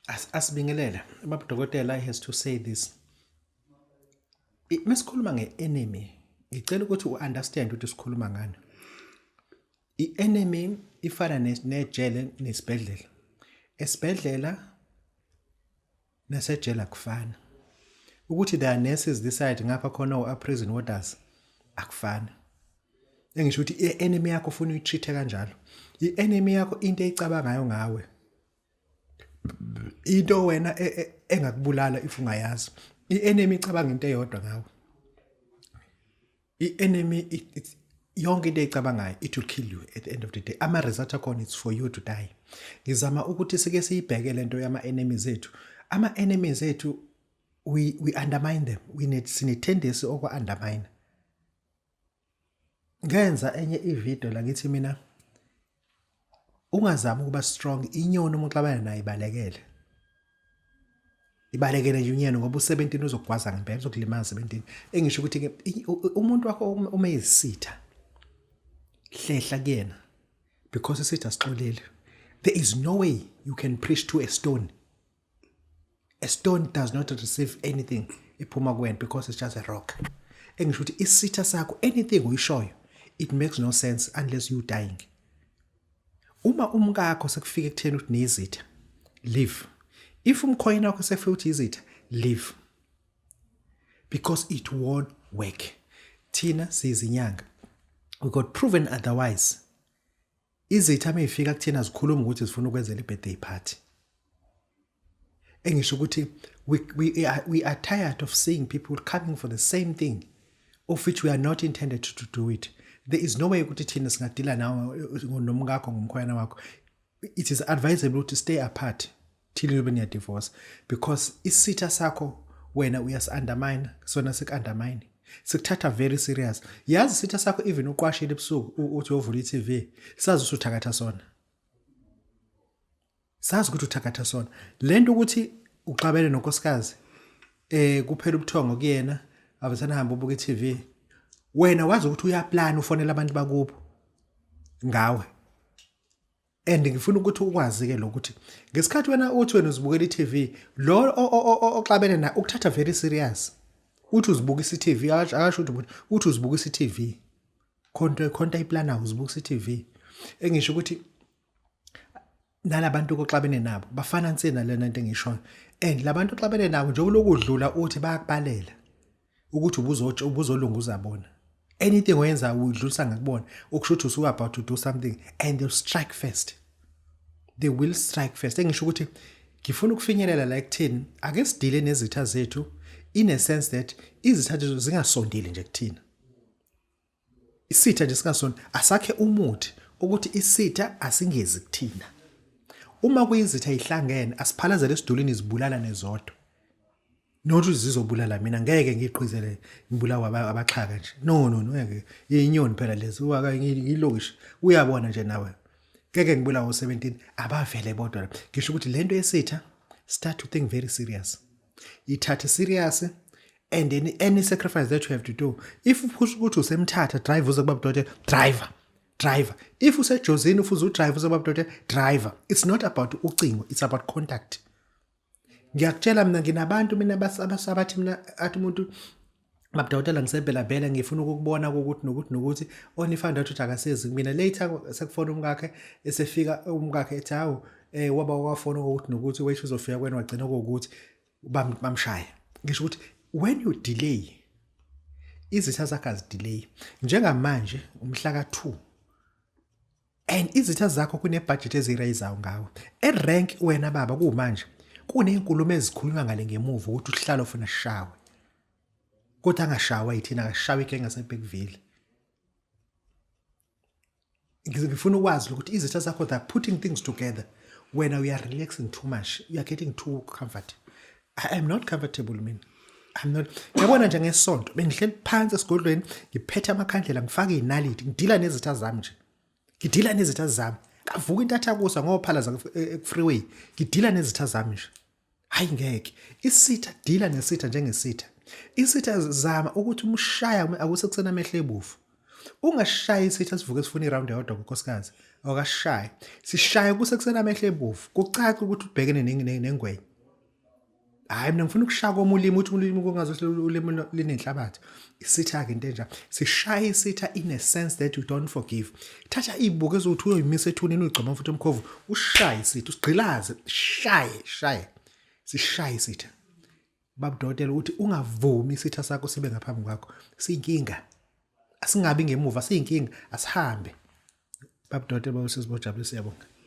Asibingelele baba dokotela, I has to say this. Mesikhuluma nge-enemy, ngicela ukuthi u-understand ukuthi sikhuluma ngani. I-enemy ifana nejele nesibhedlela. Esibhedlela nasejele akufani. Ukuthi there are nurses this side, ngapha khona o-prison warders, akufani. Engisho ukuthi i-enemy yakho ufuna uyi-treat kanjalo. I-enemy yakho, into eyicabangayo ngawe, into wena engakubulala if ungayazi, i-enemy icabanga into eyodwa ngawe. I-enemy yonke into eyicabangayo, it will kill you at the end of the day. Ama-result akhona, it's for you to die. Ngizama ukuthi sike siyibheke lento yama-enemies ethu. Ama-enemies ethu, we undermine them. We need sine-tendency okwa-undermine. Ngenza enye ivideo la, ngithi mina ungazami ukuba strong. Inyoni uma uxabana nayo ibalekele, ibalekele nje inyoni, ngoba u17 uzokugwaza ngempela, uzokulimaza 17. Engisho ukuthi ke umuntu wakho uma eyisitha, hlehla kuyena, because isitha sixolele. There is no way you can preach to a stone. A stone does not receive anything ephuma kuwena because it's just a rock. Engisho ukuthi isitha sakho, anything uyishoyo, it makes no sense unless you dying. Uma umkakho sekufika ekutheni ukuthi niyizitha, leave. If umkhwena wakho sefika ukuthi izitha, leave, because it won't work. Thina siyizinyanga, we got proven otherwise. Izitha mayifika kuthina zikhuluma ukuthi zifuna ukwenzela i-birthday party. Engisho ukuthi we are tired of seeing people coming for the same thing of which we are not intended to do it. There is no way ukuthi thina singadila nawe nomkakho, ngomkhwena wakho. It is advisable to stay apart till you niya divorce, because isitha sakho wena uyasi-undermine, sona siku-undermine, sikuthatha very serious. Yazi isitha sakho, even uqwashile ebusuku, uthi uyovula i-TV, sazi ukuthi uthakatha sona, sazi ukuthi uthakatha sona. Lento ukuthi uxabene nonkosikazi, kuphela ubuthongo kuyena, avesana hamba ubuka i-TV, wena wazi ukuthi uyaplan, ufonela abantu bakubo ngawe. And ngifuna ukuthi ukwazi ke lokuthi ngesikhathi wena uthi wena uzibukela i-TV, lo oxabene na ukuthatha very serious. Uthi uzibukisa i-TV, akasho ukuthi uthi uzibukisa i-TV, khonto khonto ayiplanayo, uzibukisa i-TV. Engisho ukuthi nalabantu oxabene nabo bafana nsena lena into engishoyo. And labantu oxabene nabo nje lokudlula uthi bayakubalela ukuthi ubuzotsho ubuzolunguza bona. Anything oyenza uyidlulisa ngakubona, okusho ukuthi usuke about to do something and they'll strike first. They will strike first. Engisho ukuthi ngifuna ukufinyelela la ekutheni ake sidile nezitha zethu in a sense that izitha zethu zingasondeli nje kuthina. Isitha nje singasondeli. Asakhe umuthi ukuthi isitha asingezi kuthina. Uma kuyizitha ihlangene, asiphalazele esidulini, zibulala nezodwa, not zizobulala mina. Ngeke ngiqhizele ngibulawa abaxhaka nje. No, no, no, ngeke. Inyoni phela lezi waka ngilokishi, uyabona nje nawe, ngeke ngibulawa u17, abavele bodwa. Ngisho ukuthi lento yesitha, start to think very serious, ithathe serious, and then any sacrifice that you have to do. If uphusha ukuthi usemthatha, drive uze kuba dokotela, driver, driver. If usejozini, ufuze udrive uze kuba dokotela, driver. It's not about ucingo, it's about contact. Ngiyakutshela mina, nginabantu mina abathi mina, athi umuntu, "Mabudokotela, ngisebelabela, ngifuna ukukubona ukuthi nokuthi nokuthi." Only found out ukuthi akasezi kumina later, sekufona umkakhe. Esefika umkakhe ethi, "Hawu, waba wafona ukuthi nokuthi, wethu uzofika kwena." Wagcina ukuthi bamshaya. Ngisho ukuthi when you delay, izitha zakho azidelay. Njengamanje umhla ka2 and izitha zakho kune-budget ezirayizayo ngawe erank. Wena baba, kumanje kuney'nkulumo ezikhulunywa ngale ngemuva ukuthi uhlala ufuna sishawe, kodwa angashawa yithina, akashawe igenge yaseBergville. Ngifuna ukwazi ukuthi izitha zakho, they're putting things together. Wena we are relaxing too much, you are getting too comfort. I am not comfortable mina, I'm not. Yabona nje ngesonto bengihleli phansi esigodlweni, ngiphethe amakhandlela, ngifake inaliti, ngidila nezitha zami nje, ngidila nezitha zami. Kavuka intathakusa ngophalaza ku-freeway, ngidila nezitha zami nje. Hayi ngeke. Isitha, dila nesitha njengesitha. Isitha zama ukuthi umshaya akusekusena amehlo ebovu. Ungashayi isitha sivuke sifuna iround eyodwa, nkosikazi. Awukashaye. Sishaye kusekusenamehlo ebovu. Kucace ukuthi ubhekene nengwenya. Hayi mina ngifuna ukushaya komulimi uthi ulimi kungazohle ulimi linenhlabathi. Isitha ke into enjalo. Sishaya isitha in a sense that you don't forgive. Thatha ibuko ezothi uyoyimisa ethuneni uyigcoba futhi umkhovu ushaye isitha usigqilaze shaye shaye. Sishaye isitha. Baba dokotela uthi ungavumi isitha sakho sibe ngaphambi kwakho. Siyinkinga. Asingabi ngemuva siyinkinga asihambe. Baba dokotela baba sisibojabule siyabonga.